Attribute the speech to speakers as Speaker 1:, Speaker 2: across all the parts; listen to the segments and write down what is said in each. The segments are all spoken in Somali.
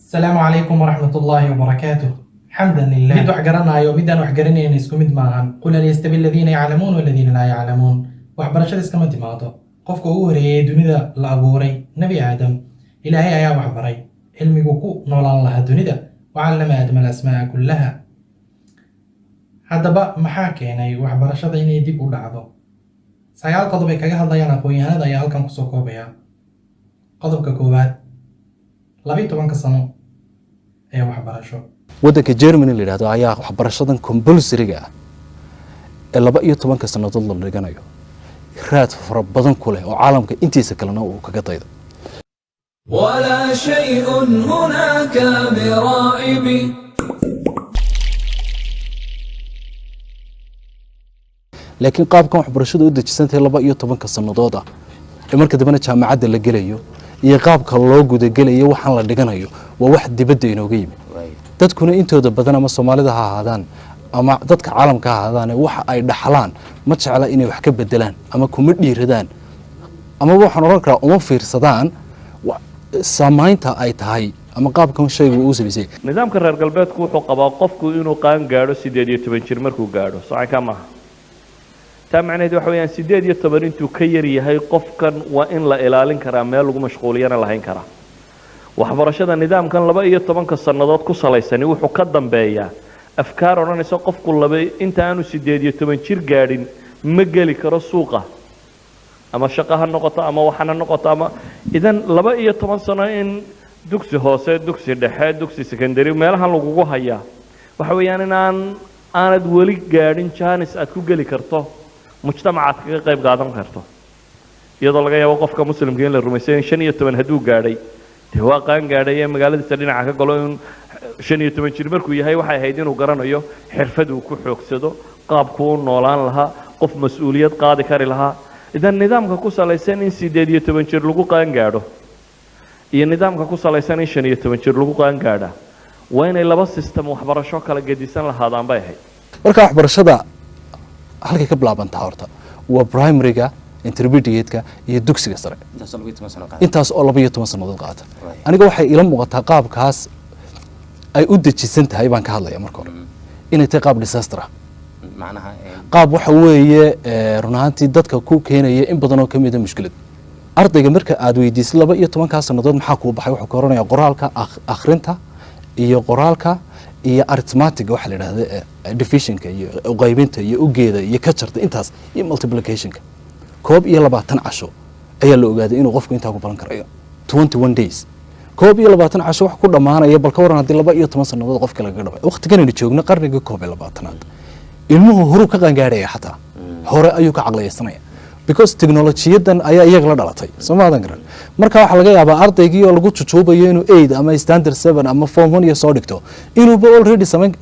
Speaker 1: Asalaamu calaykum waraxmatullaahi wabarakaatuh. Xamdan lilah. Mid wax garanaayo, midaan wax garanayn isku mid maahan. Qul hal yastawi aladiina yaclamuun waladiina laa yaclamuun. Waxbarashada iskama timaado. Qofka ugu horeeyay ee dunida la abuuray, Nebi Aadam, Ilaahay ayaa wax baray cilmigu ku noolaan lahaa dunida. Wacallama Aadama alasmaa kullaha. Haddaba, maxaa keenay waxbarashada inay dib u dhacdo? 9 qodob ay kaga hadlayaan aqoon-yahanada ayaa halkan kusoo koobaya. Qodobka koowaad, 12-ka sano ee waxbarasho.
Speaker 2: Waddanka Germany la yidhahdo ayaa waxbarashadan compulsory-ga ah ee 12-ka sannadood la dhiganayo raad fara badan ku leh oo caalamka intiisa kalena uu kaga daydo.
Speaker 3: ولا شيء هناك برائب.
Speaker 2: Laakiin qaabkan waxbarashadu u dejisantahay 12-ka sannadood ah ee marka dambena jaamacadda la gelayo iyo qaabka loo gudagelayo waxaan la dhiganayo waa wax dibadda inooga yimid. Dadkuna intooda badan, ama Soomaalida ha ahaadaan ama dadka caalamka ha ahaadaan, waxa ay dhaxlaan ma jecla inay wax ka bedelaan ama kuma dhiiradaan, amaba waxaan odhan karaa uma fiirsadaan saamaynta ay tahay ama qaabkan shaygu uu samaysay.
Speaker 4: Nidaamka reer galbeedku wuxuu qabaa qofku inuu qaan gaadho 18 jir markuu gaadho. Socanka maaha. Taa macnaheed waxa weeyaan, 18 intuu ka yar yahay qofkan waa in la ilaalin karaa, meel lagu mashquuliyana lahayn karaa. Waxbarashada nidaamkan 12-ka sannadood ku salaysani wuxuu ka dambeeyaa afkaar odhanaysa qofku laba inta aanu 18 jir gaadhin ma geli karo suuqa, ama shaqo ha noqoto ama waxan ha noqoto. Ama idan 12 sano in dugsi hoose, dugsi dhexe, dugsi secondary meelahan lagugu hayaa, waxa weeyaan in aanad weli gaadhin chance aad ku geli karto mujtamacaad kaga qayb qaadan karto, iyadoo laga yaabo qofka muslimka in la rumaysay in 15 hadduu gaadhay dee waa qaan gaadhay ee magaaladiisa dhinaca ka galo. In 15 jir markuu yahay waxay ahayd inuu garanayo xirfad uu ku xoogsado, qaabku u noolaan lahaa, qof mas-uuliyad qaadi kari lahaa. Idan nidaamka ku salaysan in 18 jir lagu qaan gaadho iyo nidaamka ku salaysan in 15 jir lagu qaan gaadha waa inay laba system waxbarasho kala gedisan lahaadaan bay ahayd.
Speaker 2: Marka waxbarashada halkay ka bilaabantaa horta waa primary-ga, intermediate-ka iyo dugsiga sare, intaas oo 12 sannadood qaata. Aniga waxay ila muuqataa qaabkaas ay u dejisan tahay baan ka hadlaya marka hore inay tahay qaab disaster ah, qaab waxa weeye run ahaantii dadka ku keenaya in badan oo ka mida mushkilad. Ardayga marka aad weydiisid 12-kaa sannadood maxaa kuu baxay, wuxuu ka oranaya qoraalka, akhrinta iyo qoraalka iyo arithmetic waxa la yidhahda, divisionka iyo qaybinta iyo ugeeda iyo kajarta, intaas iyo multiplicationka. 21 casho ayaa la ogaaday inuu qofku intaa ku baran karayo, 21 days, 21 casho wax ku dhammaanaya. Bal ka waran haddii 12 sannadood qofka lagaga dhamay? Waqtiganaynu joogno, qarniga 21-aad, ilmuhu horuu ka qaangaadhaya, xataa hore ayuu ka caqliyaysanaya, because technolojiyadan ayaa iyaga la dhalatay. Soo maadan garan? Marka waxaa laga yaabaa ardaygii oo lagu jujuubayo inuu 8 ama standard 7 ama form 1 iyo soo dhigto inuuba already samayn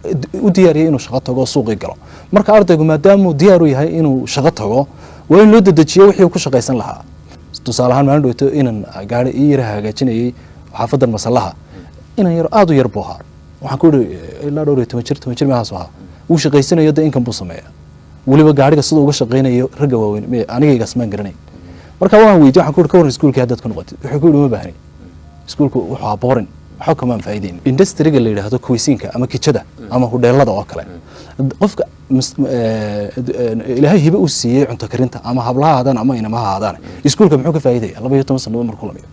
Speaker 2: u diyaariyay inuu shaqo tago oo suuqii galo. Marka ardaygu maadaamuu diyaar u yahay inuu shaqo tago, waa in loo dedejiyo wixii uu ku shaqaysan lahaa. Tusaale ahaan, maalin dhowto inan gaari ii yara hagaajinayay xaafadan Masallaha, inan yaro aada u yar buu ahaa. Waxaan ku ihi ilaa dhowr iyo toban jir, 10 jir meelahaas ahaa. Wuu shaqaysanayo dee, inkan buu sameeya. Weliba gaariga siduu uga shaqaynayo ragga waaweyn anigaygaas maan garanayn. Marka waan weydiye, waxaan ku ihi, ka warran iskuulkii haddaad ku noqotid? Wuxuu ku yidhi, uma baahni iskuulku, wuxuu ahaa boring, waxba kamaan faa'iideyn. Industry-ga la yidhaahdo cuisine-ka ama kijada ama hudheelada oo kale, qofka Ilaahay hibe u siiyey cunto karinta, ama hablaha ahaadaan ama inamaha ahaadaan, iskuulka muxuu ka faa'iidaya 12 sannadood markuu lamiyo?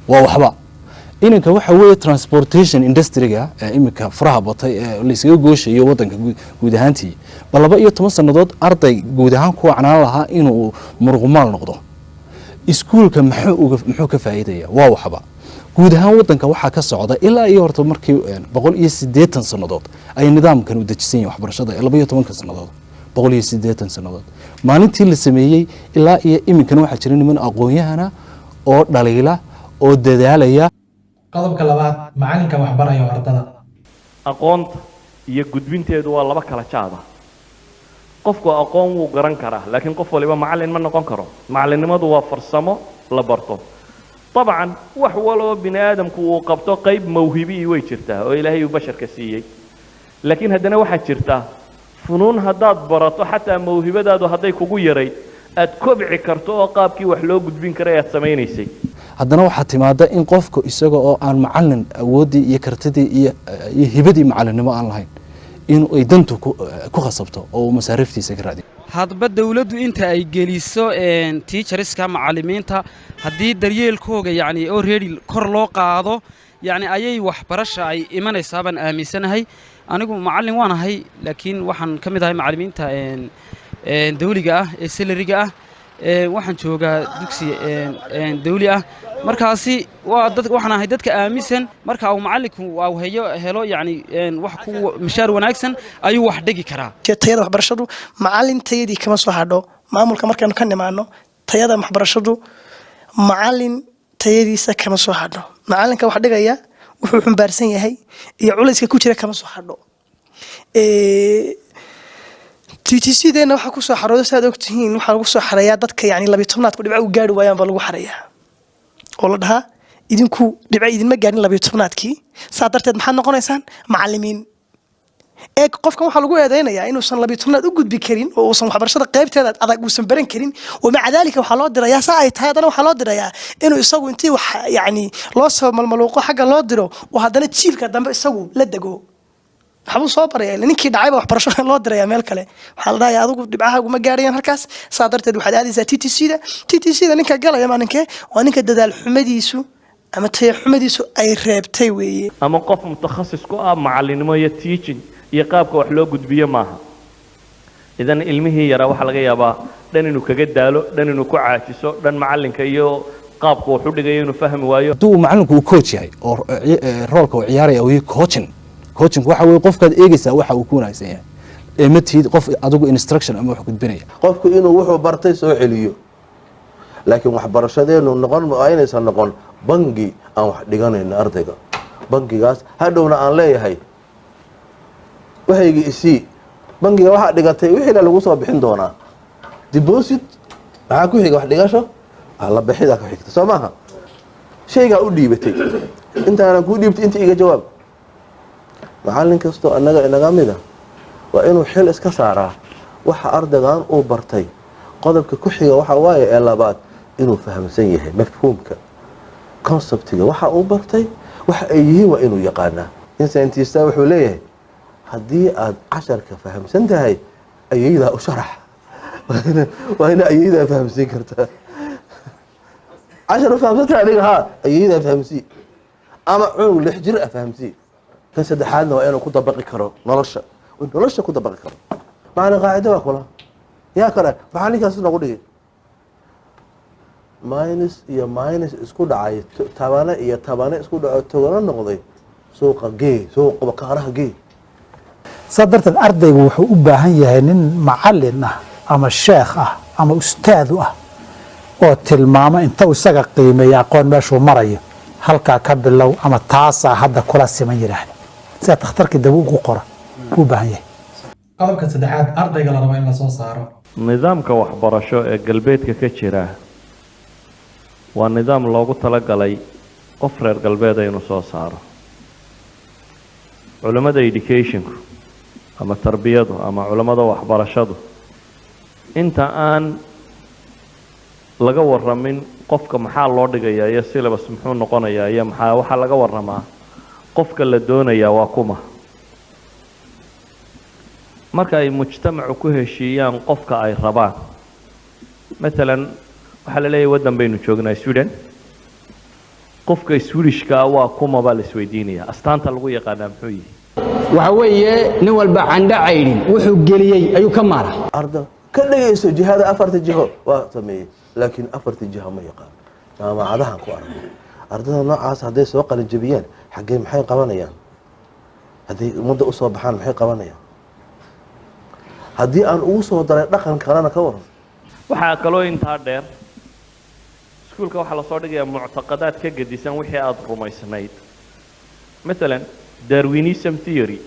Speaker 2: Waa waxba. Ininka waxa weeye transportation industry-ga ee iminka faraha batay ee laysaga gooshayo waddanka guud ahaantii, ba 12 sannadood arday guud ahaan ku wacnaan lahaa inuu muruqmaal noqdo, iskuulka muxuu ka faa'iidaya? Waa waxba. Guud ahaan waddanka waxaa ka socda ilaa iyo horta markii 180 sannadood ay nidaamkan u dejisan yahay waxbarashada ee 12-ka sannadood, 180 sannadood maalintii la sameeyey ilaa iyo iminkana waxaa jira niman aqoon-yahana oo dhaliila oo dadaalaya.
Speaker 1: Qodobka labaad, macalinka waxbarayo ardada.
Speaker 4: Aqoonta iyo gudbinteedu waa laba kala jaada. Qofku aqoon wuu garan karaa, laakiin qof waliba macallin ma noqon karo. Macallinnimadu waa farsamo la barto. Dabcan wax waloo bini aadamku uu qabto qayb mawhibii way jirtaa oo Ilaahay uu basharka siiyey, laakiin haddana waxaa jirta funuun haddaad barato, xataa mawhibadaadu hadday kugu yarayd, aad kobci karto oo qaabkii wax loo gudbin karay aad samaynaysay.
Speaker 2: Haddana waxaa timaada in qofku isaga oo aan macalin awooddii iyo kartidii iyo hibadii macalinimo aan lahayn in ay dantu ku khasabto oo uu masaariiftiisa ka raadiyo.
Speaker 5: Hadba dawladdu inta ay geliso teachers-ka, macallimiinta, haddii daryeelkooga yacni already kor loo qaado, yacni ayay waxbarasha ay imanaysaa baan aaminsanahay. Anigu macallin waan ahay, laakiin waxaan ka mid ahay macallimiinta dawliga ah ee salary-ga ah. Waxaan joogaa dugsi dawli ah. Markaasi waa dad waxaan ahay dadka aaminsan marka uu macallinku uu hayo helo yacni wax ku mishaar wanaagsan ayuu wax dhigi karaa.
Speaker 6: Tayada waxbarashadu macallin tayadii kama soo hadho. Maamulka markaanu ka nimaano, tayada waxbarashadu macallin tayadiisa kama soo hadho. Macallinka wax dhigaya wuxuu xumbaarsan yahay iyo culayska ku jira kama soo hadho. TTC-deena waxaa kusoo xarooda, saad ogtihiin, waxaa lagu soo xareeyaa dadka yani 12aadku dhibco u gaari waayaan baa lagu xareeyaa oo la dhahaa, "Idinku dhibco idinma gaarin 12aadkii, saa darteed maxaad noqonaysaan macallimiin." Ee qofkan waxaa lagu eedeynayaa inuusan 12aad u gudbi karin oo uusan waxbarashada qaybteeda adag uusan baran karin. Wamaca daalika waxaa loo dirayaa, saa ay tahay haddana waxaa loo dirayaa inuu isagu intii wax yacni loo soo malmaluuqo xagga loo diro oo haddana jiilka dambe isagu la dego. Waxbuu soo baraya ila ninkii dhacayba waxbarasho loo diraya meel kale. Waxaa la dhahayaa, "Adigu dhibcahaagu ma gaarayaan halkaas, saa darteed waxaad aadaysaa TTC da." TTC da ninka galaya maalinkee waa ninka dadaal xumadiisu ama taya xumadiisu ay reebtay weeye.
Speaker 4: Ama qof mutakhasis ku ah macallinimo iyo teaching iyo qaabka wax loo gudbiyo maaha. Idan ilmihii yaraa waxaa laga yaabaa dhan inuu kaga daalo, dhan inuu ku caajiso, dhan macallinka iyo qaabka wax u dhigayo inuu fahmi waayo.
Speaker 2: Haddii uu macallinku uu coach yahay oo role-ka uu ciyaaraya uu yahay coaching, coaching waxa weeye qofkaad eegaysaa waxa uu ku wanaagsan yahay ee ma tihid qof adigu instruction ama wax gudbinaya.
Speaker 7: Qofku inuu wuxuu bartay soo celiyo, laakiin waxbarashadeenu noqon waa inaysan noqon bangi aan wax dhiganayno ardayga, bangigaas hadhowna aan leeyahay, "Waxayga isii." Bangiga waxaa dhigatay wixiina lagu soo bixin doonaa deposit. Maxaa ku xiga? Wax dhigasho la bixida ku xigta, soo maaha? Shaygaa u dhiibatay intaanan kuu dhiibtay inta iga jawaab. Macallin kastoo annaga inaga mida waa inuu xil iska saaraa waxa ardaygan uu bartay. Qodobka ku xiga waxa waaye ee labaad inuu fahamsan yahay mafhuumka, concept-iga waxa uu bartay, waxa ay yihiin waa inuu yaqaanaa. Nin scientist-a wuxuu leeyahay, haddii aad casharka fahamsan tahay, ayeydaa u sharax. Waa ina ayeydaa fahamsiin kartaa. Cashar u fahamsan tahay adiga, haa, ayeydaa fahamsii ama cunug 6 jir ah fahamsii. Kan saddexaadna waa inuu ku dabaqi karo nolosha, nolosha ku dabaqi karo. Macalin qaacido waa kula yaa kale. Maxaa ninkaas noogu dhigay? Minus iyo minus isku dhacay, tabane iyo tabane isku dhaco, togano noqday. Suuqa gee, suuqa bakaaraha gee.
Speaker 8: Saa darteed ardaygu wuxuu u baahan yahay nin macallin ah ama sheekh ah ama ustaadu ah oo tilmaamo inta isaga qiimeeya aqoon meeshuu marayo, halkaa ka bilow ama taasaa hadda kula siman yidhaahda, sida takhtarkii dawo ugu qora u baahan yahay.
Speaker 1: Qodobka saddexaad, ardayga la rabo in lasoo saaro.
Speaker 4: Nidaamka waxbarasho ee galbeedka ka jira waa nidaam loogu talagalay qof reer galbeeda inuu soo saaro. Culammada education-ku ama tarbiyadu ama culammada waxbarashadu, inta aan laga warramin qofka maxaa loo dhigayaa iyo syllabus muxuu noqonayaa iyo maxaa, waxaa laga warramaa qofka la doonayaa waa kuma. Marka ay mujtamacu ku heshiiyaan qofka ay rabaan, matalan waxaa la leeyahay waddan baynu joognaa, Sweden, qofka Swedishka ah waa kuma baa la isweydiinaya, astaanta lagu yaqaanaa muxuu yihi?
Speaker 9: Waxa weeye nin walba candho caydhin wuxuu geliyey ayuu ka maara.
Speaker 7: Arda ka dhegayso, jihada afarta jiho waa sameeyey, laakiin afarta jiho ma yaqaan. Jaamacadahan ku aragnay ardada noocaas hadday soo qalin jebiyaan, xaggee maxay qabanayaan? Hadday ummadda usoo baxaan, maxay qabanayaan? Haddii aan ugu soo daray dhaqan kalena, ka waran?
Speaker 4: Waxaa kaloo intaa dheer, iskuulka waxaa lasoo dhigayaa muctaqadaad ka gedisan wixii aada rumaysnayd. Masalan Darwinism theory,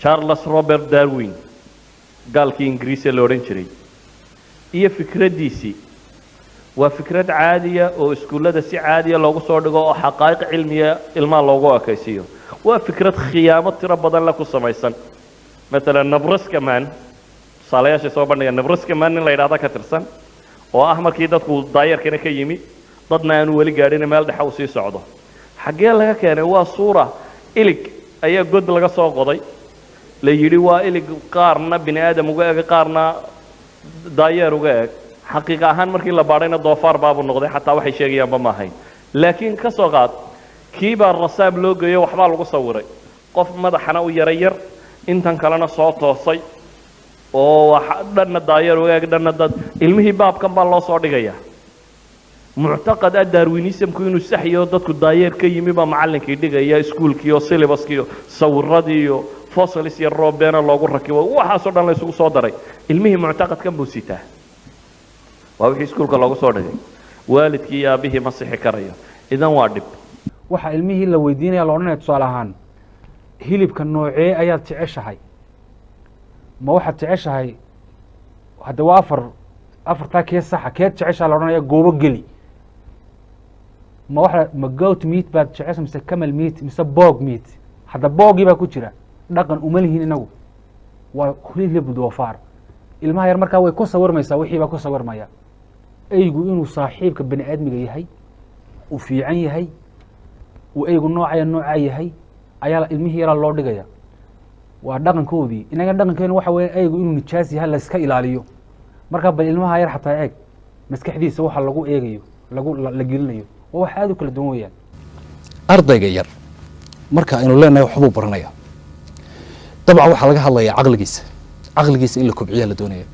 Speaker 4: Charles Robert Darwin, gaalkii Ingiriise la odhan jiray, iyo fikraddiisii waa fikrad caadiya oo iskuullada si caadiya loogu soo dhigo oo xaqaa'iq cilmiya ilmaha loogu ekaysiiyo. Waa fikrad khiyaamo tiro badan le ku samaysan. Masalan Nebraska man, tusaalayaashay soo bandhiga, Nebraska man nin la yidhahda ka tirsan oo ah markii dadku daayarkana ka yimi. Dadna aanu weli gaadhin, meel dhexe uu sii socdo. Xaggee laga keenay? Waa suura ilig ayaa god laga soo qoday, la yidhi waa ilig qaarna bini aadam uga eg, qaarna daayeer uga eg. Xaqiiqa ahaan markii la baadhayna doofaar baabuu noqday, xataa waxay sheegayaanba ma ahayn. Laakiin ka soo qaad kii baa rasaab loo geeyo, waxbaa lagu sawiray qof madaxana u yara yar, intan kalena soo toosay, oo wax dhanna daayeer uga eg, dhanna dad. Ilmihii baabkan baa loo soo dhigayaa, muctaqad ah Darwinismku inuu sax yaho, dadku daayeer ka yimi baa macallinkii dhigaya iskuulkii iyo syllabuskii iyo sawiradii iyo fossils iyo roobeena loogu rakibo. Waxaasoo dhan la isugu soo daray, ilmihii muctaqadkan buu sitaa. Waa wixii iskuulka loogu soo dhigay. Waalidkii iyo aabbihii ma sixi karayo, idan waa dhib.
Speaker 10: Waxaa ilmihii la weydiinaya, la odhanaya, tusaale ahaan, hilibka noocee ayaad jeceshahay? Ma waxaad jeceshahay hadda waa afar, afartaa kee saxa, keed jeceshaha la odhanaya, goobo geli. Ma waxa ma goat meat baad jecesha, mise camel meat, mise pork meat? Hadda porkgii baa ku jira. Dhaqan uma lihin inagu, waa hilib doofaar. Ilmaha yar markaa way ku sawirmaysaa, wixii baa ku sawirmaya, eygu inuu saaxiibka bani aadmiga yahay, uu fiican yahay, uu eygu noocaya noocaa yahay ayaa ilmihii yaraa loo dhigaya. Waa dhaqankoodii. Inaga dhaqankeenu waxa weya eygu inuu nijaas yahay, layska ilaaliyo. Marka bal ilmaha yar xataa eeg maskaxdiisa waxa lagu eegayo, lagu la gelinayo, waa wax aada u kala duwan weyaan.
Speaker 2: Ardayga yar marka aynu leenahay waxbuu baranaya, dabcan waxaa laga hadlayaa caqligiisa. Caqligiisa in la kobciya la doonaya.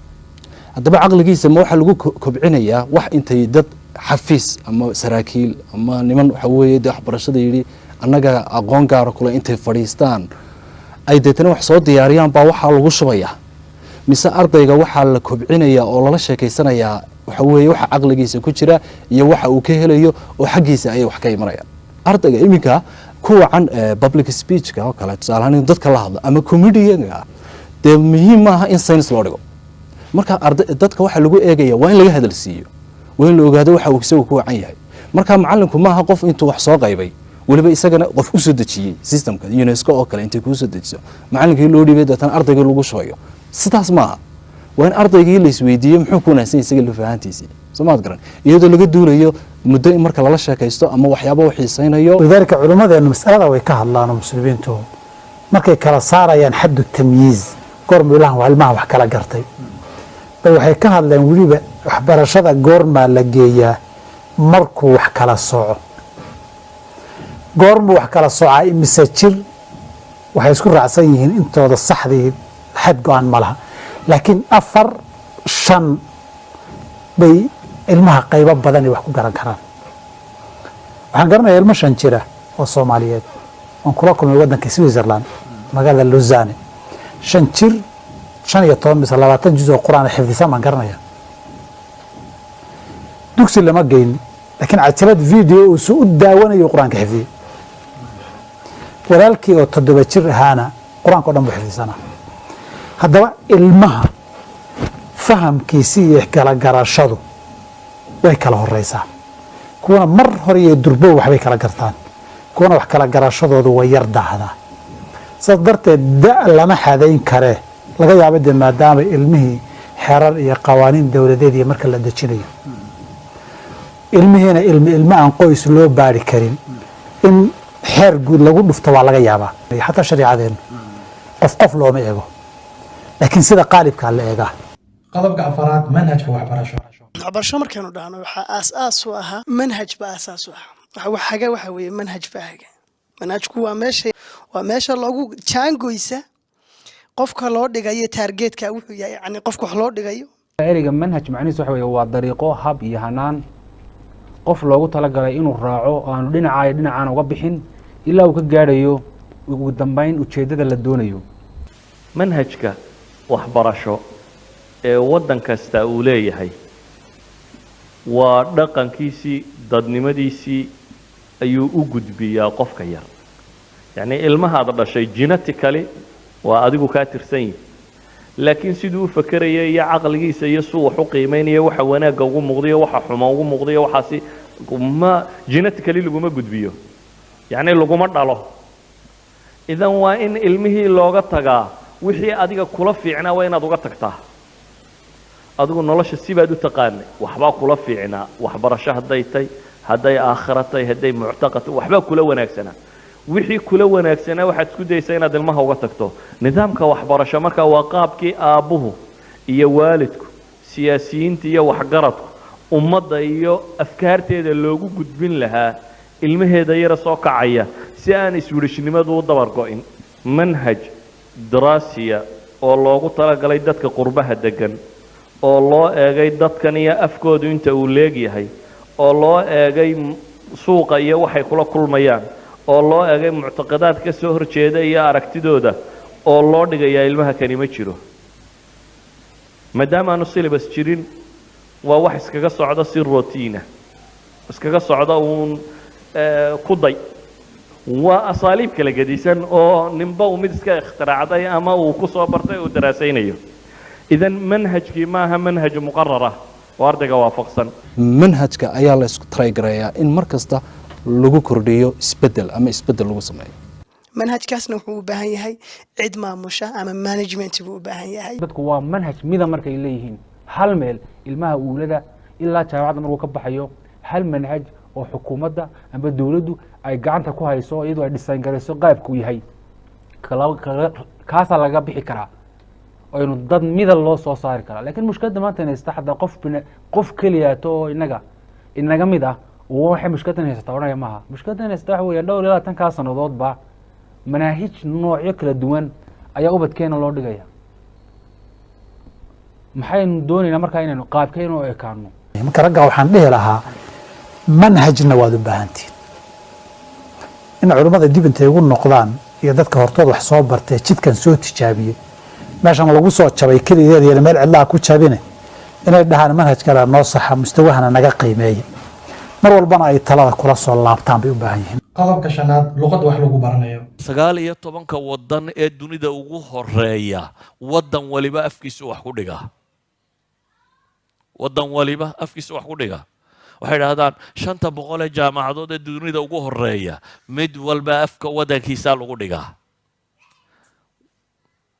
Speaker 2: Haddaba caqligiisa ma waxaa lagu kobcinayaa wax intay dad xafiis ama saraakiil ama niman waxa weeye dee waxbarashada yidhi annaga aqoon gaara kule intay fadhiistaan ay deetana wax soo diyaariyaan baa waxaa lagu shubayaa, mise ardayga waxaa la kobcinayaa oo lala sheekeysanayaa waxa weeye waxa caqligiisa ku jira iyo waxa uu ka helayo oo xaggiisa ayay wax ka imanayaan? Ardayga iminka ku wacan public speechka oo kale, tusaale ahaan, inuu dadka la hadlo ama comedianka, dee muhiim maaha in science loo dhigo. Marka arda dadka waxaa lagu eegaya waa in laga hadalsiiyo, waa in la ogaado waxa uu isagu ku wacan yahay. Marka macalinku maaha qof intuu wax soo qaybay, weliba isagana qof usoo dejiyey systemka UNESCO oo kale, intay kuusoo dejiso macalinkii loo dhiibay, deetana ardaygii lagu shubayo. Sidaas maaha. Waa in ardaygii la isweydiiyo muxuu ku wanaagsan yahay isaga lafahantiisii, soo maad garan, iyadoo laga duulayo muddo in marka lala sheekaysto ama waxyaaba u xiisaynayo.
Speaker 8: Walidaalika culimmadeenu masalada way ka hadlaan oo muslimiintu markay kala saarayaan xaddu tamyiiz, goormu ilahan waa ilmaha wax kala gartay, bay waxay ka hadleen weliba waxbarashada goormaa la geeyaa. Markuu wax kala sooco. Goormuu wax kala soocaa? Imise jir? Waxay isku raacsan yihiin intooda saxdii xad go-an ma laha, laakiin 4, 5 bay ilmaha qaybo badan ay wax ku garan karaan. Waxaan garanayaa ilmo 5 jira oo Soomaaliyeed oon kula kulmay waddanka Switzerland, magaalada Lausanne. 5 jir, 15 mise 20 juz oo Qur-aan xifdisan baan garanaya. Dugsi lama geyn, laakiin cajalad video uu su u daawanayo Qur-aanka xifdiyey. Walaalkii oo 7 jir ahaana Qur-aanka o dhan buu xifdisanaa. Haddaba ilmaha fahamkiisi iyo kala garashadu way kala horeysaa. Kuwana mar hore iyo durbow waxbay kala gartaan, kuwana wax kala garashadoodu way yar daahdaa. Saas darteed da' lama xadayn karee. Laga yaabo dee maadaama ilmihii xerar iyo qawaaniin dowladeed iyo marka la dejinayo ilmihiina ilmi ilmo aan qoys loo baari karin, in xeer guud lagu dhufto waa laga yaabaa. Xataa shariicadeennu qof qof looma eego, laakiin sida qaalibkaa la eegaa.
Speaker 1: Qodobka afaraad, manhajka waxbarasho.
Speaker 6: Waxbarasho markaynu dhahno, waxaa aas-aas u ahaa manhaj ba aasaas u ah. Waxa wax haga waxa weeye manhaj baa haga. Manhajku waa meesha loogu jaangoysa qofka loo dhigayo, targetka wuxuu yahay, yani qofka wax loo dhigayo.
Speaker 10: Ereyga manhaj macnihiisu waxa weeye waa dariiqo, hab iyo hanaan qof loogu talagalay inuu raaco oo aanu dhinacaa iyo dhinacaan uga bixin ilaa uu ka gaadhayo ugu dambeyn ujeeddada la doonayo.
Speaker 4: Manhajka waxbarasho ee waddan kasta uu leeyahay waa dhaqankiisii, dadnimadiisii ayuu u gudbiyaa qofka yar. Yacnii ilmahaad dhashay genetically waa adigu kaa tirsan yihi, laakiin siduu u fakeraya iyo caqligiisa iyo suu wax u qiimeynaya, waxa wanaagga ugu muuqdayo, waxa xuma ugu muuqdayo, waxaasi ma genetically laguma gudbiyo, yacni laguma dhalo. Idan waa in ilmihii looga tagaa wixii adiga kula fiicnaa. Waa inaad uga tagtaa adigu nolosha sibaad u taqaanay, waxbaa kula fiicnaa, waxbarasho hadday tay. Hadday aakhira tahay, hadday muctaqad tahay, waxbaa kula wanaagsanaa. Wixii kula wanaagsanaa waxaad isku dayaysaa inaad ilmaha uga tagto. Nidaamka waxbarasho marka waa qaabkii aabbuhu iyo waalidku, siyaasiyiinta iyo waxgaradku, ummadda iyo afkaarteeda loogu gudbin lahaa ilmaheeda yara soo kacaya, si aan iswidhishnimadu u dabar go'in. Manhaj daraasiya oo loogu talagalay dadka qurbaha degan, oo loo eegay dadkan iyo afkoodu inta uu leegyahay, oo loo eegay suuqa iyo waxay kula kulmayaan, oo loo eegay muctaqadaad ka soo horjeeda iyo aragtidooda, oo loo dhigayaa ilmaha kani ma jiro. Maadaama aanu syllabus jirin, waa wax iskaga socda si routine ah, iskaga socda uun ku day. Waa asaaliib kala gedisan oo ninba uu mid iska ikhtiraacday ama uu ku soo bartay uu daraasaynayo. Idan manhajkii maaha manhaj muqarar ah oo ardayga waafaqsan.
Speaker 2: Manhajka ayaa la isku trygareeyaa in mar kasta lagu kordhiyo isbedel ama isbedel lagu sameeyo.
Speaker 6: Manhajkaasna wuxuu u baahan yahay cid maamusha ama management buu u baahan yahay.
Speaker 10: Dadku waa manhaj mida markay leeyihiin, hal meel ilmaha uulada ilaa jaamacadda markuu ka baxayo, hal manhaj oo xukuumadda ama dowladdu ay gacanta ku hayso, iyadoo ay design garayso qaabku yahay, kaasaa laga bixi karaa, aynu dad mida loo soo saari karaa. Lakin mushkiladda maanta haysta, xataa qof bina qof keliyaato oo inaga inaga mid ah waxay mushkiladan haysataa odhanaya maaha. Mushkiladan haysataa waxa weya dhowr iyo labaatankaa sanadoodba manaahij noocyo kala duwan ayaa ubadkeena loo dhigaya. Maxaynu doonaynaa markaa inaynu qaabkeynu u ekaano?
Speaker 8: Marka ragga waxaan dhihi lahaa, manhajna waad u baahantihin in culimmada dib intay ugu noqdaan iyo dadka hortooda wax soo bartee jidkan soo tijaabiyey, meeshan lagu soo jabay keligeed iyo meel cidlaha ku jabine, inay dhahaan manhaj kale noo saxa, mustawahana naga qiimeeya, mar walbana ay talada kula soo laabtaan bay u baahan yihiin.
Speaker 1: Qodobka shanaad, luqadda wax lagu baranayo.
Speaker 11: 19-ka waddan ee dunida ugu horeeya, waddan waliba afkiisu wax ku dhigaa, waddan waliba afkiisa wax ku dhigaa. Waxay idhahdaan 500 ee jaamacadood ee dunida ugu horeeya, mid walba afka waddankiisaa lagu dhigaa.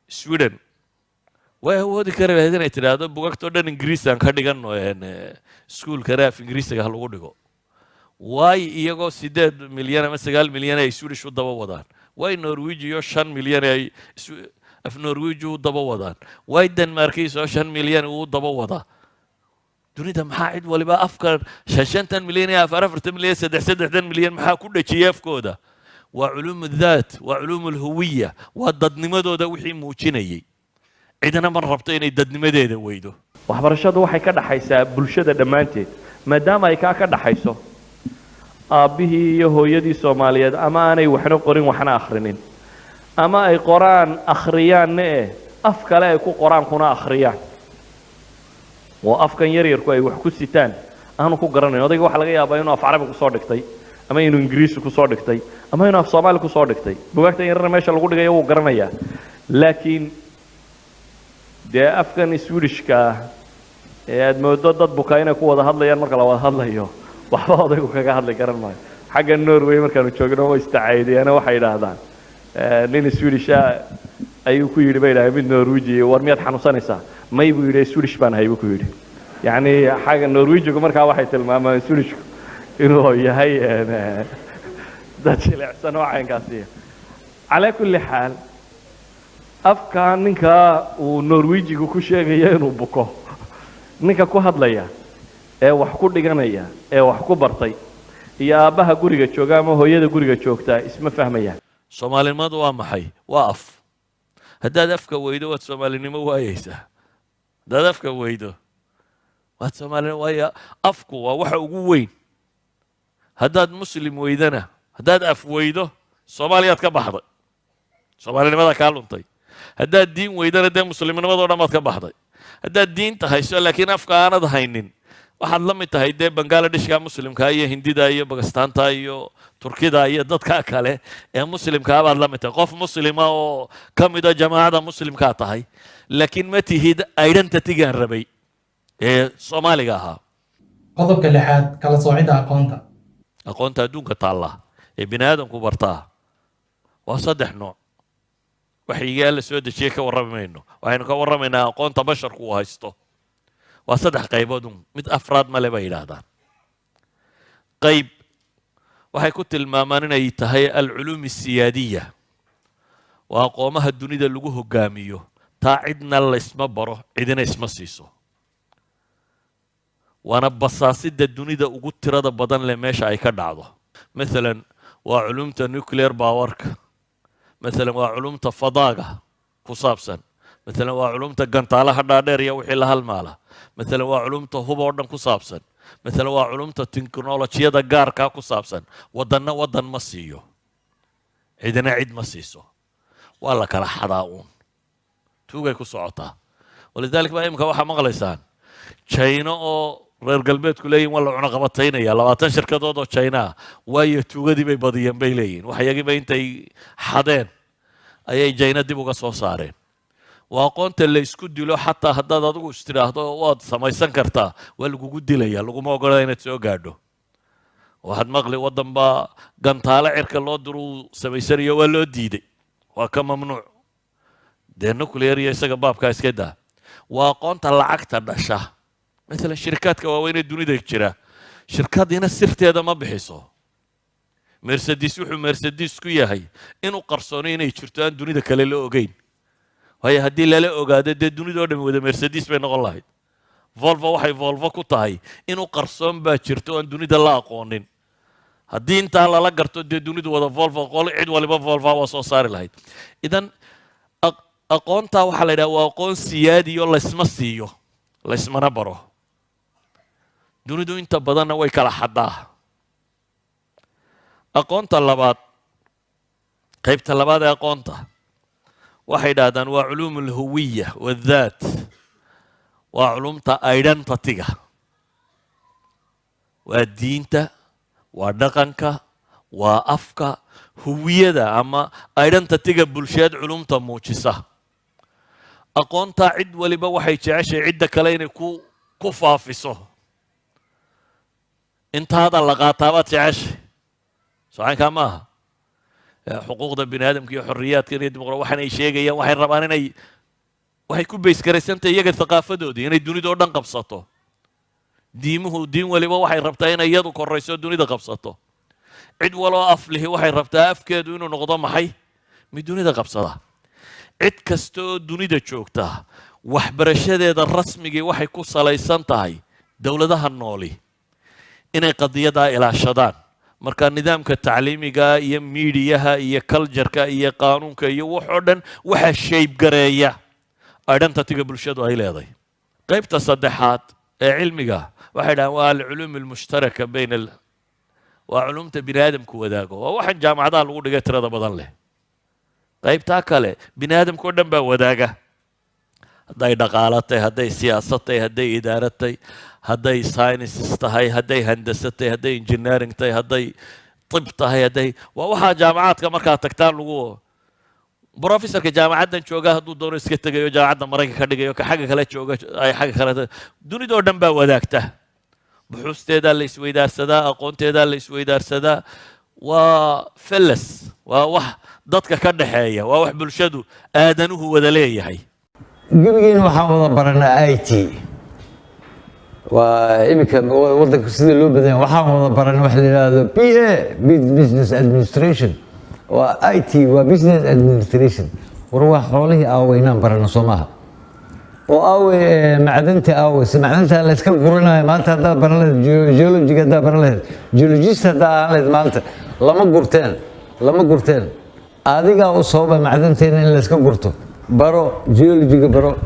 Speaker 11: Sweden way awoodi kari lahayd inay tidhaahdo bugagtoo dhan Ingiriisaan ka dhigano, iskuulkana af Ingiriisiga ha lagu dhigo. Waay iyagoo 8 milyan ama 9 milyan ay Swedish u daba wadaan? Waay Norwegiyo 5 milyan ay af Norweji u daba wadaan? Waay Denmarkiis oo 5 milyan uu daba wadaa? Dunida maxaa cid waliba afka shan shantan milyan iyo afar afartan milyan, saddex saddexdan milyan maxaa ku dhejiyay afkooda? Waa culuum daat, waa culuum alhuwiya, waa dadnimadooda wixii muujinayay. Cidna ma rabto inay dadnimadeeda weydo.
Speaker 4: Waxbarashadu waxay ka dhaxaysaa bulshada dhammaanteed. Maadaama ay kaa ka dhaxayso, aabbihii iyo hooyadii Soomaaliyeed ama aanay waxna qorin waxna akhrinin, ama ay qoraan akhriyaanna eh af kale ay ku qoraan kuna akhriyaan, oo afkan yaryarku ay wax ku sitaan aanu ku garanayn. Odayga waxaa laga yaabaa inuu af Carabi kusoo dhigtay, ama inuu Ingiriisi kusoo dhigtay, ama inuu af Soomaali kusoo dhigtay. Bugaagtan yarana meesha lagu dhigayo wuu garanayaa, laakiin dee afkan Swedishka ah ee aad moodo dad bukaa inay ku wada hadlayaan marka la wada hadlayo, waxba odaygu kaga hadli garan maayo. Xagga Norway markaanu joogno way istacaydiyaana, waxay idhaahdaan nin Swedish ah ayuu ku yidhi, bay idhahdeen, mid Norweji: "War miyaad xanuunsanaysaa?" "May," buu yidhi, "Swedish baan ahay," buu ku yidhi. Yacni xagga Norwejigu markaa waxay tilmaamaan Swedishku inuu yahay dad jilicsan oo caynkaasiya. Calaa kulli xaal, afkaa ninka uu Norwejigu ku sheegayo inuu buko, ninka ku hadlaya ee wax ku dhiganaya ee wax ku bartay iyo aabbaha guriga jooga ama hooyada guriga joogtaa isma fahmayaan.
Speaker 11: Soomaalinimadu waa maxay? Waa af. Haddaad afka weydo, waad Soomaalinimo waayeysaa. Haddaad afka weydo, waad Soomaalinimo waaya. Afku waa waxa ugu weyn. Haddaad Muslim weydana, haddaad af weydo, Soomaaliyaad ka baxday, Soomaalinimada kaa luntay. Haddaad diin weydana, dee muslimnimadoo dhan baad ka baxday. Haddaad diinta hayso laakiin afka aanad haynin, waxaad la mid tahay dee Bangaaladhishka muslimka iyo Hindida iyo Bakistaanta iyo Turkida iyo dadka kale ee muslimkaa baad la mid tahay. Qof muslima oo ka mida jamaacada muslimkaa tahay, laakiin ma tihid identitygaan rabay ee Soomaaliga ahaa.
Speaker 1: Qodobka lixaad, kala soocidda aqoonta.
Speaker 11: Aqoonta adduunka taalla ee bini aadamku bartaa waa saddex nooc. Waxyigaa la soo dejiyey ka warrami mayno, waxaynu ka warramaynaa aqoonta basharku uu haysto. Waa saddex qaybood un, mid afraad male bay yidhaahdaan. Qayb waxay ku tilmaamaan inay tahay العلوم السيادية, waa aqoomaha dunida lagu hogaamiyo. Taa cidna laysma baro, cidina isma siiso, waana basaasida dunida ugu tirada badan leh meesha ay ka dhacdo. Maalan waa culumta nuclear powerka, maalan waa culumta fadaaga ku saabsan, maalan waa culumta gantaalaha dhaadheer iyo wixii la halmaala, maalan waa culumta hub oo dhan ku saabsan, maalan waa culumta teknolojiyada gaarkaa ku saabsan. Waddanna waddan ma siiyo, cidina cid ma siiso, waa la kala xadaa uun, tuugay ku socotaa. ولذلك baa imika waxaa maqlaysaan Jayno oo reer galbeedku leeyihin waa la cunaqabataynaya 20 shirkadood oo China ah, waayo tuugadii bay badiyeen bay leeyihin. Wax yagiiba intay xadeen ayay Jayna dib uga soo saareen. Waa aqoonta la isku dilo. Xataa haddaad adigu istidhaahdo waad samaysan kartaa, waa lagugu dilaya, laguma ogola inaad soo gaadho. Waxaad maqli waddan baa gantaalo cirka loo diruu samaysanayo, waa loo diiday, waa ka mamnuuc. Dee nuclear iyo isaga baabkaa iska daa. Waa aqoonta lacagta dhasha. Maalan shirikaadka waaweyn ee dunida jira, shirkadiina sirteeda ma bixiso. Mercedes wuxuu Mercedes ku yahay inuu qarsoono inay jirto aan dunida kale la ogeyn, waayo haddii lala ogaado dee dunida oo dhami wada Mercedes bay noqon lahayd. Volvo waxay Volvo ku tahay inuu qarsoon baa jirto aan dunida la aqoonin. Haddii intaa lala garto, dee dunidu wada Volvo, qol cid waliba Volvo waa soo saari lahayd. Idan aqoontaa waxaa la yidhaha waa aqoon siyaadiyo, laysma siiyo, laysmana baro. Dunidu inta badanna way kala xaddaa. Aqoonta labaad, qaybta labaad ee aqoonta, waxay idhahdaan waa علوم الهوية والذات, waa culumta identityga, waa diinta, waa dhaqanka, waa afka, huwiyada ama identityga bulsheed culumta muujisa. Aqoontaa cid waliba waxay jeceshay cidda kale inay ku faafiso. Intaada la qaataa baad jeceshay, socaynkaa ma aha? Xuquuqda bini aadamka iyo xorriyaadkan iyo dimuqra waxaan ay sheegayaan, waxay rabaan inay, waxay ku baysgaraysantahay iyaga thaqaafadoodii inay dunida oo dhan qabsato. Diimuhu, diin waliba waxay rabtaa inay iyadu korayso, dunida qabsato. Cid waloo aflihi waxay rabtaa afkeedu inuu noqdo maxay? Mid dunida qabsada. Cid kasta oo dunida joogta waxbarashadeeda rasmigii waxay ku salaysan tahay dowladaha nooli inay qadiyadaa ilaashadaan. Marka nidaamka tacliimiga iyo miidiyaha iyo cultureka iyo qaanuunka iyo wax oo dhan waxaa shape gareeya identityga bulshadu ay leedahay. Qaybta saddexaad ee cilmiga waxay dhahaan waa العلوم المشتركة بين waa culumta bini aadamku wadaago. Waa waxaan jaamacadaha lagu dhigay tirada badan leh. Qaybtaa kale bini aadamka oo dhan baa wadaaga, hadday dhaqaalo tahay, hadday siyaasad tahay, hadday idaarad tahay, hadday sciences tahay, hadday handasa tahay, hadday engineering tahay, hadday tib tahay, hadday waa waxaa jaamacaadka markaa tagtaan lagu professorka jaamacaddan jooga hadduu doono iska tegayo, jaamacadda Maraykanka ka dhigayo, ka xagga kale jooga ay xagga kale, dunidoo dhan baa wadaagta. Buxuusteedaa la isweydaarsadaa, aqoonteedaa la isweydaarsadaa. Waa felas, waa wax dadka ka dhaxeeya, waa wax bulshadu aadanuhu wada leeyahay.
Speaker 12: Gebigeena waxaan wada baranaa IT. Waa iminka wadanka sida loo badanya waxaan wada baranay waxa la yidhaahdo BA, business administration. Waa IT, waa business administration. War waa xoolihii aaweynaan barano, soo maaha? Oo aawe macdanta? Aawe se macdanta la iska guranayo maanta? Haddaad baran lahayd geologiga, haddaad baran lahayd, geologist haddaa ahaan lahayd, maanta lama gurteen, lama gurteen. Adigaa u sababa macdanteena in la iska gurto. Baro geologiga, baro.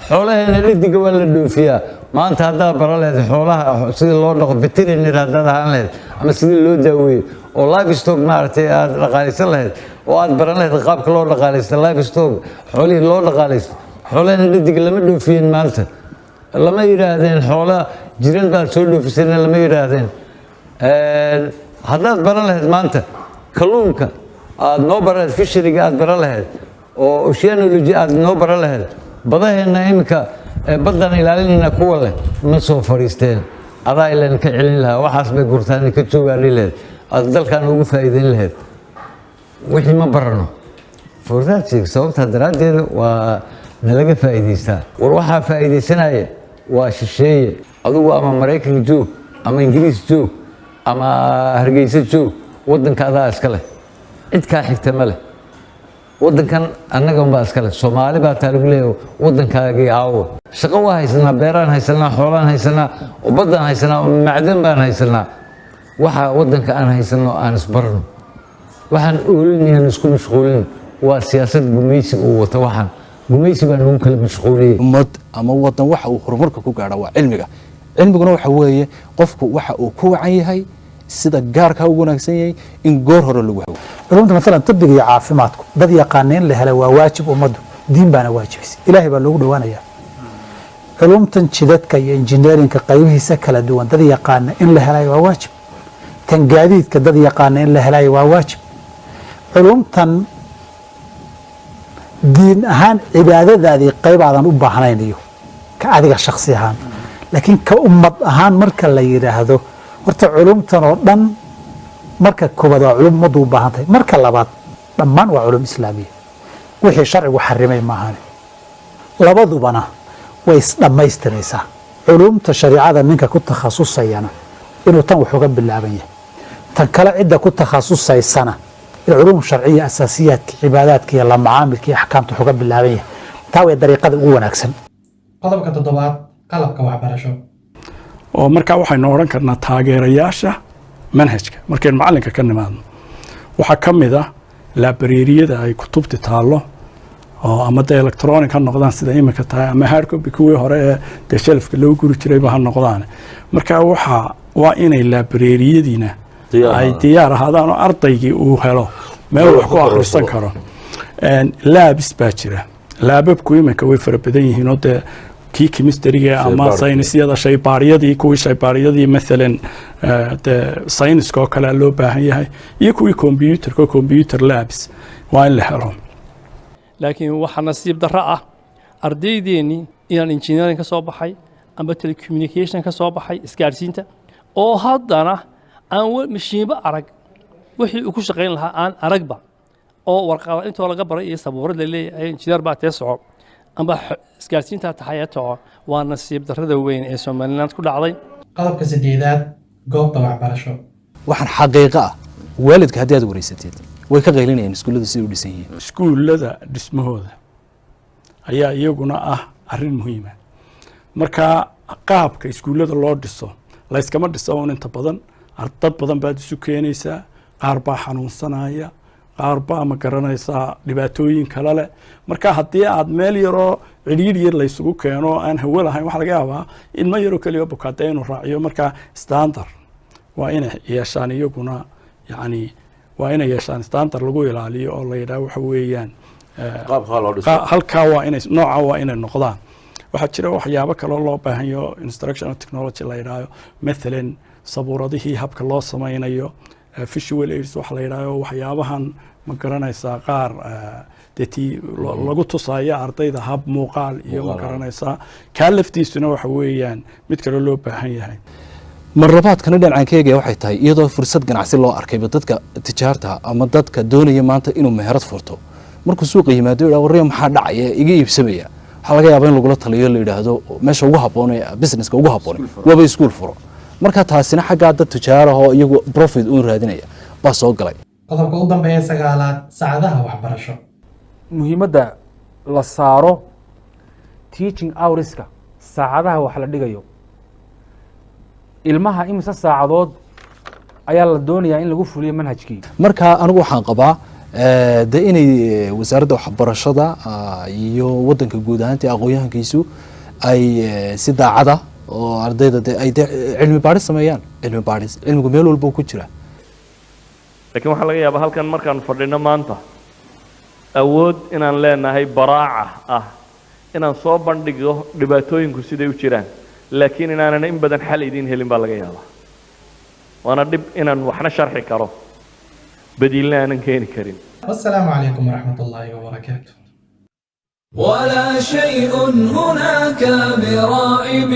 Speaker 12: Xoolaheena dhediga waa la dhoofiyaa. Maanta haddaad baran lahayd xoolaha sidii loo dhaqo, veterinary haddaad ahaan lahayd, ama sidii loo daaweeyo oo livestock maaragtay aad dhaqaalaysan lahayd, oo aad baran lahayd qaabka loo dhaqaalaysto livestock, xoolihii loo dhaqaalaysto, xoolaheena dhediga lama dhoofiyeen maanta. Lama yidhaahdeen xoola jiran baad soo dhoofiseen, lama yidhaahdeen. Haddaad baran lahayd maanta kalluunka aad noo baran lahayd, fisheryga aad baran lahayd, oo oceanology aad noo baran lahayd, badaheenna iminka baddan ilaalinayna kuwa leh ma soo fadhiisteen. Adaa ilan ka celin lahaa, waxaas bay gurtaan, ka joogaan lahayd, aad dalkan ugu faa'iideyn lahayd. Wixii ma barano for that sake, sababtaa daraaddeeda waa nalaga faa'iidaystaa. War waxaa faa'iidaysanaya waa shisheeye. Adigu ama Maraykanka joog ama Ingiriis joog. Ama Hargeysa joog, waddanka adaa iska leh, cid kaa xigta ma leh. Waddankan annaga unbaa iska leh, Soomaali baa taa lagu leeyahay. Waddankaagii aawo? Shaqo waa haysanaa, beeraan haysanaa, xoolaan haysanaa, baddaan haysanaa, macdan baan haysanaa. Waxa waddanka aan haysano aan isbarno. Waxaan oolinayaan isku mashquulin waa siyaasad gumaysi uu wato. Waxaan gumaysi baa nagu kala mashquuliyey.
Speaker 2: Ummad ama wadan waxa uu horumarka ku gaadha waa cilmiga. Cilmiguna waxa weeye qofku waxa uu ku wacan yahay, sida gaarka ugu wanaagsan yahay, in goor hore lagu hago.
Speaker 8: Culumta maalan طbiga iyo caafimaadku, dad yaqaana in la hela waa waajib. Ummaddu diin baana waajibisay, Ilaahay baa loogu dhowaanayaa. Culumtan jidadka iyo engineeringka qaybihiisa kala duwan, dad yaqaana in la helayo waa waajib. Tan gaadiidka, dad yaqaana in la helayo waa waajib. Culumtan diin ahaan cibaadadaadii qaybaadan u baahnayn iyo ka adiga shaksi ahaan, laakiin ka ummad ahaan marka la yidhaahdo, horta culumtan oo dhan marka koowaad waa culum ummaddu u baahan tahay. Marka labaad, dhammaan waa culum islaamiya, wixii sharcigu xarimay maahane. Labadubana way isdhammaystiraysaa. Culumta shariicada ninka ku takhasusayana inuu tan wax uga bilaaban yahay, tan kale cidda ku takhasusaysana in culum sharciya, asaasiyaadka cibaadaadka iyo la macaamilka iyo axkaamta wax uga bilaaban yahay. Taa way dariiqada ugu wanaagsan.
Speaker 1: Qodobka toddobaad, qalabka waxbarasho.
Speaker 13: Oo markaa waxaynu odhan karnaa taageerayaasha manhajka markaynu macallinka ka nimaadno waxaa ka mid ah libraryyada ay kutubti taallo, oo ama dee electronic ha noqdaan sida imika tahay, ama hardcopy kuwii hore ee dee shelfka loo guri jirayba ha noqdaan. Marka waxaa waa inay libraryyadiina ay diyaar ahaadaan oo ardaygii uu helo meel wax ku akhrisan karo. Labs baa jira. Lababku iminka way fara badan yihiin, oo dee kii chemistryga ama saynisyada, shaybaaryadii, kuwii shaybaaryadii maalan dee sayniska oo kale loo baahan yahay, iyo kuwii computerka, computer labs waa in la helo.
Speaker 14: Laakiin waxaa nasiib darro ah ardaydeenii inaan engineering ka soo baxay amba telecommunication ka soo baxay, isgaadhsiinta, oo haddana aan mashiinba arag, wixii uu ku shaqayn lahaa aan aragba, oo warqada intoo laga baray iyo sabuurad la leeyahay engineer baa tee soco amba isgaadhsiintaa tahay ee toco. Waa nasiib darrada weyn ee Somaliland ku dhacday.
Speaker 1: Qodobka sideedaad, goobta waxbarasho.
Speaker 2: Waxaan xaqiiqo ah, waalidka haddii aad wareysatid way ka qaylinayaan iskuullada siday u dhisan yihiin.
Speaker 13: Iskuullada dhismahooda ayaa iyaguna ah arrin muhiima. Marka qaabka iskuullada loo dhiso, layskama dhiso un. Inta badan dad badan baad isu keenaysaa, qaar baa xanuunsanaya, qaar baa, ma garanaysaa, dhibaatooyin kale leh. Marka haddii aad meel yaroo cidhiidh yar laysugu keeno aan hawo lahayn, waxaa laga yaabaa ilmo yaroo keliya bukaade inuu raaciyo. Marka standard waa inay yeeshaan iyaguna, yacni waa inay yeeshaan standard lagu ilaaliyo oo la yidhaha waxa weeyaan halkaa waa inay nooca waa inay noqdaan. Waxaa jira waxyaabo kaloo loo baahan yaho, instructional technology la yidhaaho, mathalan sabuuradihii habka loo sameynayo, visual aids waxa la yidhaaho, waxyaabahan, ma garanaysaa, qaar dee tii lagu tusayo ardayda hab muuqaal iyo, ma garanaysaa, kaa laftiisuna waxa weeyaan mid kaloo loo baahan yahay.
Speaker 2: Marlabaadkana dhinacaan ka eegaya waxay tahay, iyadoo fursad ganacsi loo arkayba, dadka tijaarta ama dadka doonaya maanta inuu meherad furto, markuu suuqa yimaado yidhaha, "Warriyo, maxaa dhacaya?" Iga iibsamaya. Waxaa laga yaabaa in lagula taliyo, la yidhaahdo meesha ugu habboon ee businesska ugu habboon waaba iskuul furo. Marka taasina xaggaa dad tujaarahoo iyagu profit uun raadinaya baa soo galay.
Speaker 1: Qodobka u dambeeya, sagaalaad, saacadaha waxbarasho.
Speaker 10: Muhiimadda la saaro teaching hourska, saacadaha wax la dhigayo ilmaha, imise saacadood ayaa la doonayaa in lagu fuliyo manhajkii?
Speaker 2: Marka anigu waxaan qabaa de inay wasaaradda waxbarashada iyo waddanka guud ahaantii aqoon-yahankiisu ay si daacada oo ardayda de ay de cilmi baadhis sameeyaan. Cilmi baadhis, cilmigu meel walba ku jira.
Speaker 4: Laakiin waxaa laga yaabaa halkan markaanu fadhino maanta awood inaan leenahay baraaca ah inaan soo bandhigo dhibaatooyinku siday u jiraan, laakiin inaanan in badan xal idiin helin baa laga yaabaa. Waana dhib inaan waxna sharxi karo, badiilna aanan keeni karin.
Speaker 1: والسلام عليكم ورحمة الله وبركاته.
Speaker 3: ولا شيء هناك برائب.